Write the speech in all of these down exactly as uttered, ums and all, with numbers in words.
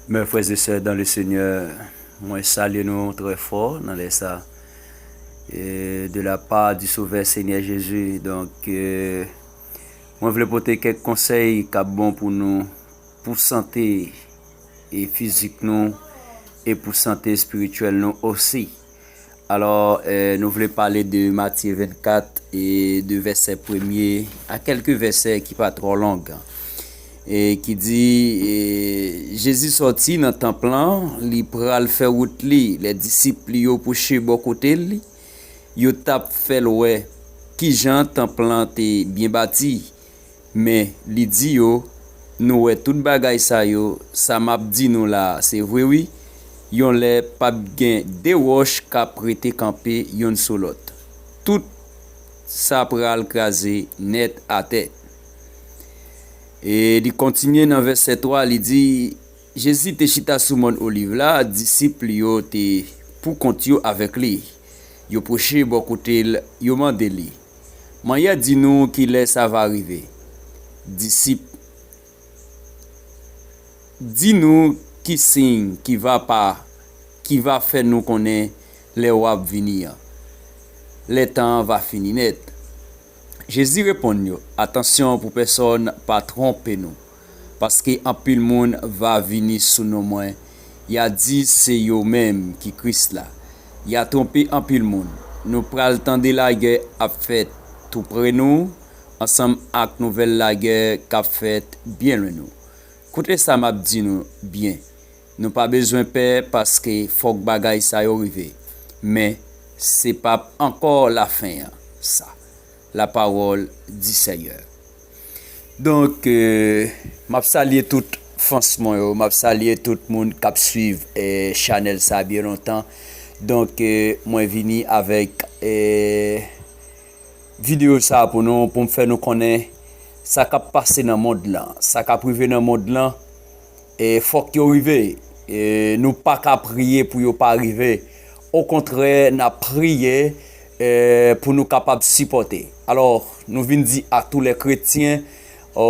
Mes frères et sœurs dans le Seigneur, mwen salye nou trè fò nan lè sa. E de la part du Sauveur Seigneur Jésus. Donk, e, mwen vle pote kèk konsèy k ap bon pou nou, pou sante e fizik nou, e pou sante espirityèl nou osi. Alò, e, nou vle pale de Matye vennkat e de vèsè premye a kèlke vèsè ki pa twò long, e ki di, e, Jezi sòti nan tanp lan, li pral fè wout li. Lè disip li yo pwoche bò kote li, yo t ap fè l wè kijan tanp lan te byen bati. Men, li di yo, nou wè tout bagay sa yo, sa m ap di nou la a, se vre wi, yon lè p ap gen de wòch k ap rete kanpe yonn sou lòt. Tout sa pral kraze nèt atè. E li kontinye nan vèsè twa, li di, Jezi te chita sou mòn Oliv la, disip li yo te pou kont yo avèk li. Yo pwoche bò kote l, yo mande li, Manyè di nou ki lè sa va rive? Disip, di nou ki siy ki va pa, ki va fè nou konnen lè w ap vini an. Lè tan an va fini nèt. Jezi reponn yo, Atansyon pou pèsonn pa twonpe nou, paske anpil moun va vini sou non mwen, y a di se yo menm ki Kris la. Y a twonpe anpil moun. Nou pral tande lagè ap fèt tou pre nou, ansanm ak nouvèl lagè k ap fèt byen lwen nou. Koute sa m ap di nou byen. Nou pa bezwen pè, paske fòk bagay sa yo rive. Men, se p ap ankò lafen an, sa. La parole du Seigneur. Donk, e, m ap salye tout fans mwen yo, m ap salye tout moun k ap swiv, e, chanèl sa byen lontan. Donk, e, mwen vini avèk, e, videyo sa pou nou, pou m fè nou konnen sa k ap pase nan mond lan, sa k ap rive nan mond lan, e fòk yo rive. E nou pa ka priye pou yo pa rive. Okontrè, n ap priye, e, pou nou kapab sipòte. Alò, nou vin di a tou lè kretyen, e,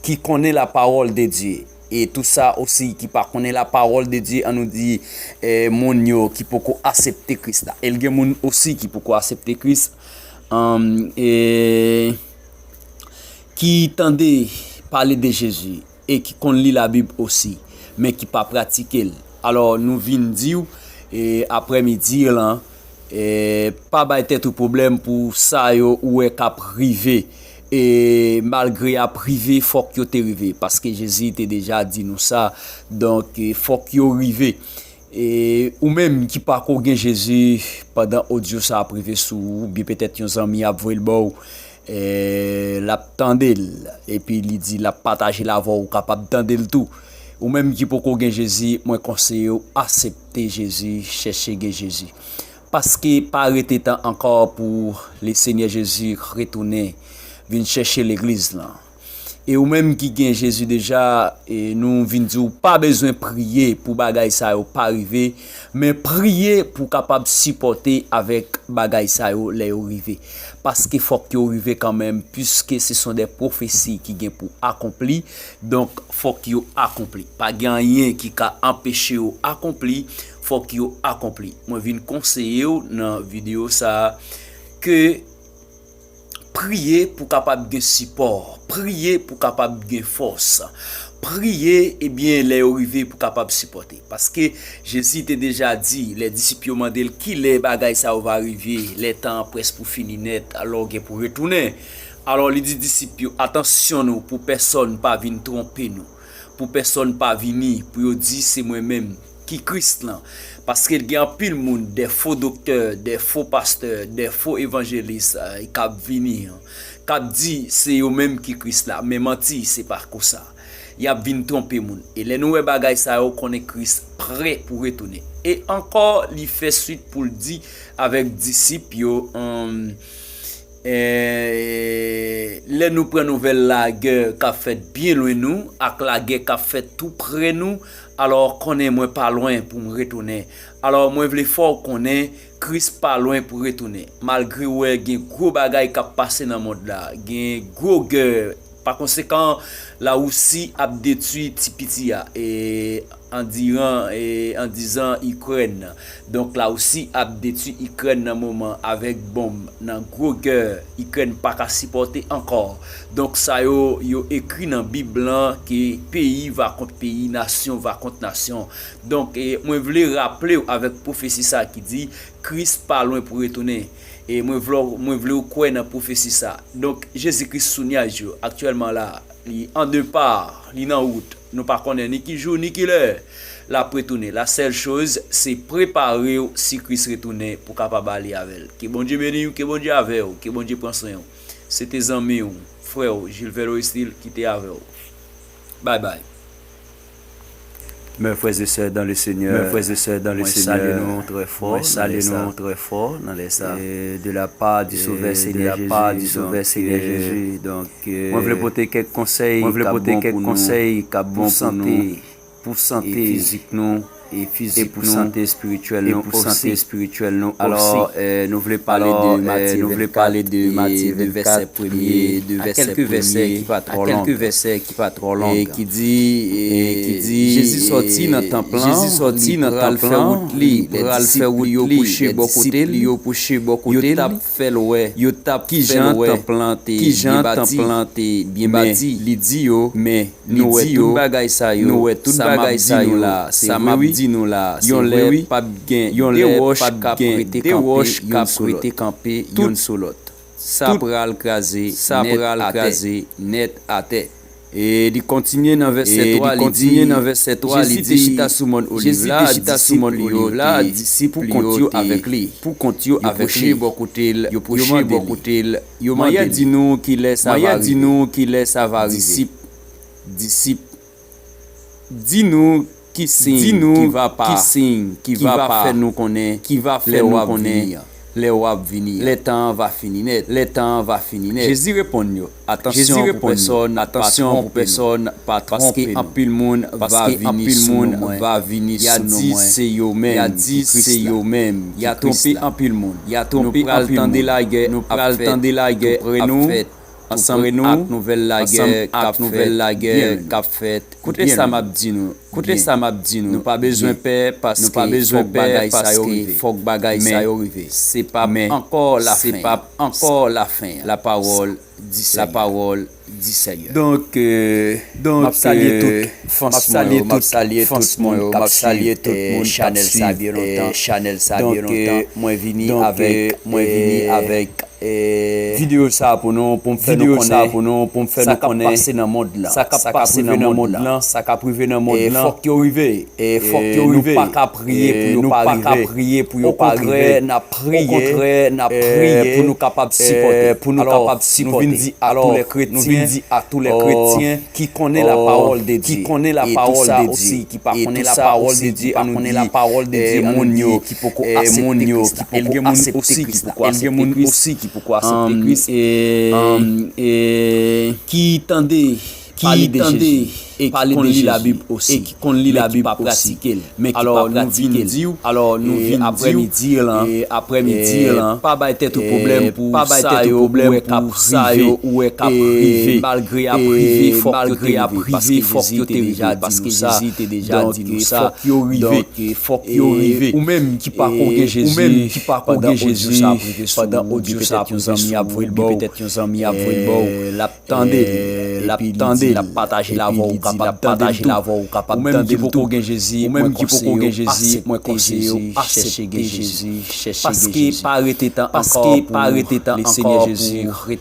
ki konnen la parole de Dieu, e tou sa osi ki pa konnen la parole de Dieu, an nou di, e, moun yo ki poko aksepte Kris la. E l gen moun osi ki poko aksepte Kris, e, e, ki tande pale de Jezi e ki konn li Labib osi, men ki pa pratike l. Alò, nou vin di w, e, aprèmidi lan, e, pa bay tèt ou pwoblèm pou sa yo ou wè k ap rive. E malgre y ap rive, fòk yo te rive, paske Jezi te deja di nou sa. Donk, e, fòk yo rive. E ou menm ki pako gen Jezi, pandan odyo sa ap rive sou ou, oubyen petèt yon zanmi ap voye l ba w, e, l ap tande l, epi li di l ap pataje l avè w, ou kapab tande l tou. Ou menm ki poko gen Jezi, mwen konseye w aksepte Jezi, chèche gen Jezi. Paske pa rete tan ankò pou Lesenyè Jezi retounen, vin chèche legliz lan. E ou menm ki gen Jezi deja, e nou vin di w pa bezwen priye pou bagay sa yo pa rive, men priye pou w kapab sipòte avèk bagay sa yo lè yo rive. Paske fòk yo rive kanmenm, puisque ce sont des prophéties ki gen pou akonpli, donk fòk yo akonpli. Pa gen anyen ki ka anpeche yo akonpli, fòk yo akonpli. Mwen vin konseye w nan videyo sa a ke priye pou kapab gen sipò, priye pou kapab gen fòs, priye, ebyen, lè yo rive pou kapab sipòte. Paske Jezi te deja di, lè disip yo mande l kilè bagay sa yo va rive, lè tan an près pou fini nèt, alò gen pou retounen. Alò li di disip yo, atansyon nou pou pèsonn pa vin twonpe nou, pou pèsonn pa vini, pou yo di se mwen menm ki Kris lan. Paske gen anpil moun, de fo doktè, de fo pastè, de fo evanjelis, e, k ap vini, k ap di se yo menm ki Kris la, men manti, se pa konsa. Y ap vin twonpe moun. E lè nou wè bagay sa yo, konnen Kris prè pou retounen. E ankò, li fè swit pou l di avèk disip yo, e, e, lè nou pran nouvèl lagè k ap fèt byen lwen nou, ak lagè k ap fèt tou prè nou, alò konnen mwen pa lwen pou m retounen. Alò, mwen vle fè w konnen, Kris pa lwen pou retounen. Malgre w wè gen gwo bagay k ap pase nan mond la, gen gwo gè, Pa konsekan, Larisi ap detwi ti piti a, e, andiran, e, andizan Ikrèn. Donk, Larisi ap detwi Ikrèn nan moman avèk bonm nan gwo gè Ikrèn pa ka sipòte ankò. Donk, sa yo, yo ekri nan Bib lan ke pays va contre pays, nation va contre nation. Donk, e, mwen vle raple w avèk pwofesi sa ki di, Kris pa lwen pou retounen. E mwen vle, mwen vle w kwè nan pwofesi sa. Donk, Jezi Kris sou nyaj yo, aktyèlman la, li an depa, li nan wout. Nou pa konnen ni ki jou, ni ki lè l ap retounen. La sèl choz, se prepare w si Kris retounen pou w kapab ale avè l. Ke Bondye beni w, ke Bondye avè w, ke Bondye pran swen w. Se te zanmi w, frè w, Gilvelo Estil ki te avè w. Bye bye. Mes frères et sœurs dans le Seigneur, mes frères et sœurs dans le Seigneur, mwen salye nou trè fò, mwen salye nou trè fò nan lè sa. Et de la part du Sauveur Seigneur Jésus, donk, euh, mwen vle pote kèk konsèy k ap bon pou nou, pou sante fizik nou, e pou sante espirityèl nou osi. Alò, euh, nou vle pale de Matye vennkat, e de vèsè premye a kèlke vèsè ki pa twò long, e ki di, e ki di, Jezi sòti nan tanp lan, Jezi sòti nan tanp lan, li pral fè wout li, lè disip li yo pwouche bò kote l, yo pwouche bò kote l, yo t ap fè l wè, yo t ap fè l wè kijan tanp lan te byen bati, byen bati. Li di yo, men, nou wè tout bagay sa yo, nou wè tout bagay sa yo, sa m ap di nou la, se vre wi, yon lè wi, p ap gen de wòch k ap rete kanpe youn sou lòt. Tout sa pral kraze, sa pral kraze nèt atè. E li kontinye nan vèsè twa, li di, Jezi te chita sou mòn Oliv la, disip li yo te pou kont yo avèk li, pou kont yo avèk li. Yo pwoche bò kote l, yo pwoche bò kote l, yo mande li, Mwen di nou ki lè sa va rive. Mwen di nou ki lè sa va rive. Disip, disip, di nou ki siy ki va pa, ki va pa fè nou konnen, ki va fè nou konnen lè w ap vini an. Lè tan an va fini nèt. Lè tan an va fini nèt. Jezi reponn yo, Atansyon pou pèsòn pa twonpe nou, paske anpil moun va vini sou non mwen, y a di se yo menm ki Kris la, y a twonpe anpil moun. Nou pral tande lagè ap fèt toupre nou, ansanm ak nouvèl lagè k ap fèt. Koute sa m ap di nou. Koute sa m ap di nou. Nou pa bezwen pè, paske fòk bagay sa yo rive. Men, se p ap ankò lafen an. Lapawòl di Senyè. Donk, euh, donk, m ap salye tout fans mwen yo, m ap salye tout moun k ap swiv, euh, chanèl sa byen lontan. Donk, euh, mwen vini avèk, mwen vini avèk videyo sa pou nou, pou m fè nou konnen, pou nou, pou m fè nou konnen sa k ap pase nan mond lan, sa k ap pase nan mond lan, sa k ap rive nan mond lan. Fòk yo rive. E fòk yo rive. Nou pa ka priye pou yo pa rive. Okontrè, n ap priye. Okontrè, n ap priye pou nou kapab sipòte. Alò, nou vin di a tou lè kretyen, nou vin di a tou lè kretyen ki konnen lapawòl de Dye, ki konnen lapawòl de Dye, e tou sa osi ki pa konnen lapawòl de Dye, annou di, e, moun yo ki poko aksepte Kris la. E l gen moun osi ki poko aksepte Kris. E, e, ki tande pale de Jezi e ki konn li Labib osi, e ki konn li Labib osi, men ki pa pratike l. Alò, nou vin di w, alò, nou vin di w, e, aprèmidi lan, pa bay tèt ou pwoblèm pou sa yo ou wè k ap rive, malgre y ap rive, fòk yo te rive, paske Jezi te deja di nou sa. Donk, fòk yo rive. Donk, fòk yo rive. Ou menm ki pako gen Jezi, ou menm ki pako gen Jezi, pandan odyo sa ap rive sou ou, oubyen petèt yon zanmi ap voye l ba w, l ap tande l, l ap tande l, l ap pataje l avè w, ou kapab tande l tou. Ou menm ki poko gen Jezi, mwen konseye w aksepte Jezi, chèche gen Jezi, chèche gen Jezi. Paske pa rete tan ankò pou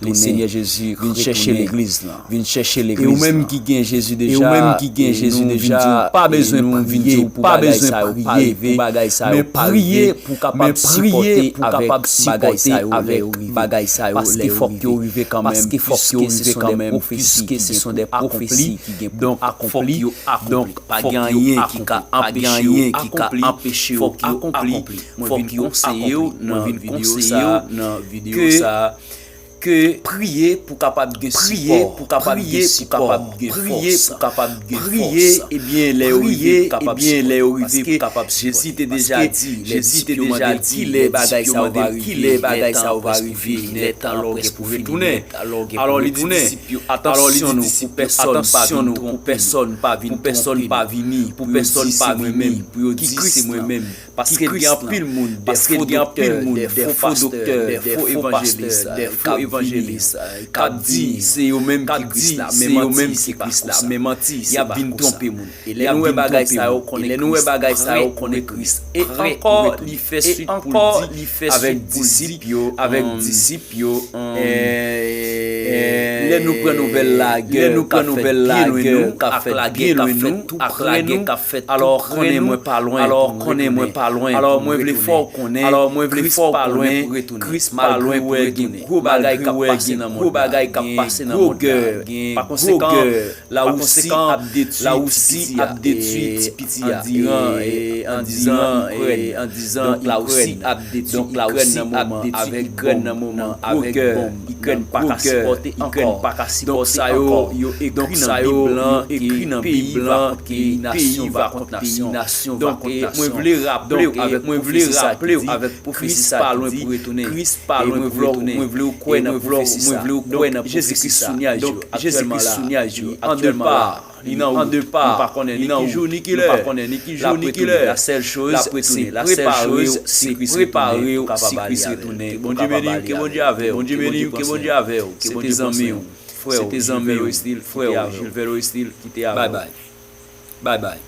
Lesenyè Jezi retounen, vin chèche legliz lan, vin chèche legliz lan. E ou menm ki gen Jezi deja, e nou vin di w pa bezwen priye pou bagay sa yo pa rive, men priye pou w kapab sipòte avèk bagay sa yo lè yo rive. Paske fòk yo rive kanmenm, piske se son de pwofesi ki gen pou akonpli. Donk, fòk yo akonpli. Pa gen anyen ki ka anpeche yo akonpli. Fòk yo akonpli. Mwen vin konseye w nan videyo sa a ke ke priye pou kapab gen sipò, priye pou kapab gen sipò, priye pou kapab gen fòs. Priye, ebyen, lè yo rive pou kapab sipòte. Paske Jezi te deja di, lè disip yo mande l kilè bagay sa yo va rive, lè tan an prèske pou fini nèt. Alò, li di disip yo, atansyon nou, pou pèsòn pa vin twonpe nou, pou pèsòn pa vini, pou yo di se mwen menm, pou yo di se mwen menm. Paske gen anpil moun, dè fo doktè, dè fo pastè, dè fo evanjelis, dè fo evanjelis, k ap di se yo menm ki Kris la, men manti, se pa konsa. Y ap vin twonpe moun. E lè nou wè bagay sa yo, konnen Kris, e ankò li fè swit pou l di avèk disip yo, avèk disip yo, lè nou pran nouvèl lagè, lè nou pran nouvèl lagè, ka fèt byen lwen nou, ak lagè k ap fèt tou pre nou, alò konnen mwen pa lwen, alò konnen mwen pa lwen, alò mwen vle fè w konnen, alò mwen vle fè w konnen Kris pa lwen pou retounen. Malgre w wè gen gwo bagay k ap pase nan mond la, gen gwo gè, gen gwo gè, Larisi ap detwi ti piti a, e, andiran, e, andiran, e, andizan Larisi ap detwi Ikrèn nan moman avèk Ikrèn nan moman avèk bonm. Ikrèn pa ka sipòte ankò. Donk sa yo, yo ekri nan Bib lan, ke peyi va kont peyi, nasyon va kont nasyon. Donk, e, mwen vle raple w avèk pwofesi sa ki di, Kris pa lwen pou retounen. Kris pa lwen pou retounen. Mwen vle w kwè nan pwofesi sa. Donk, Jezi Kris sou nyaj yo aktyèlman la. Li an de pa, li nan wout. Nou pa konnen ni ki jou ni ki lè. La sèl choz, se prepare w si Kris retounen, pou kapab ale avè l. Ke Bondye beni w, ke Bondye avè w, ke Bondye pran swen w. Se te zanmi w, frè w, Jilvè Loristil, frè w, Jilvè Loristil, ki te avè w. Bye bye. Bye bye.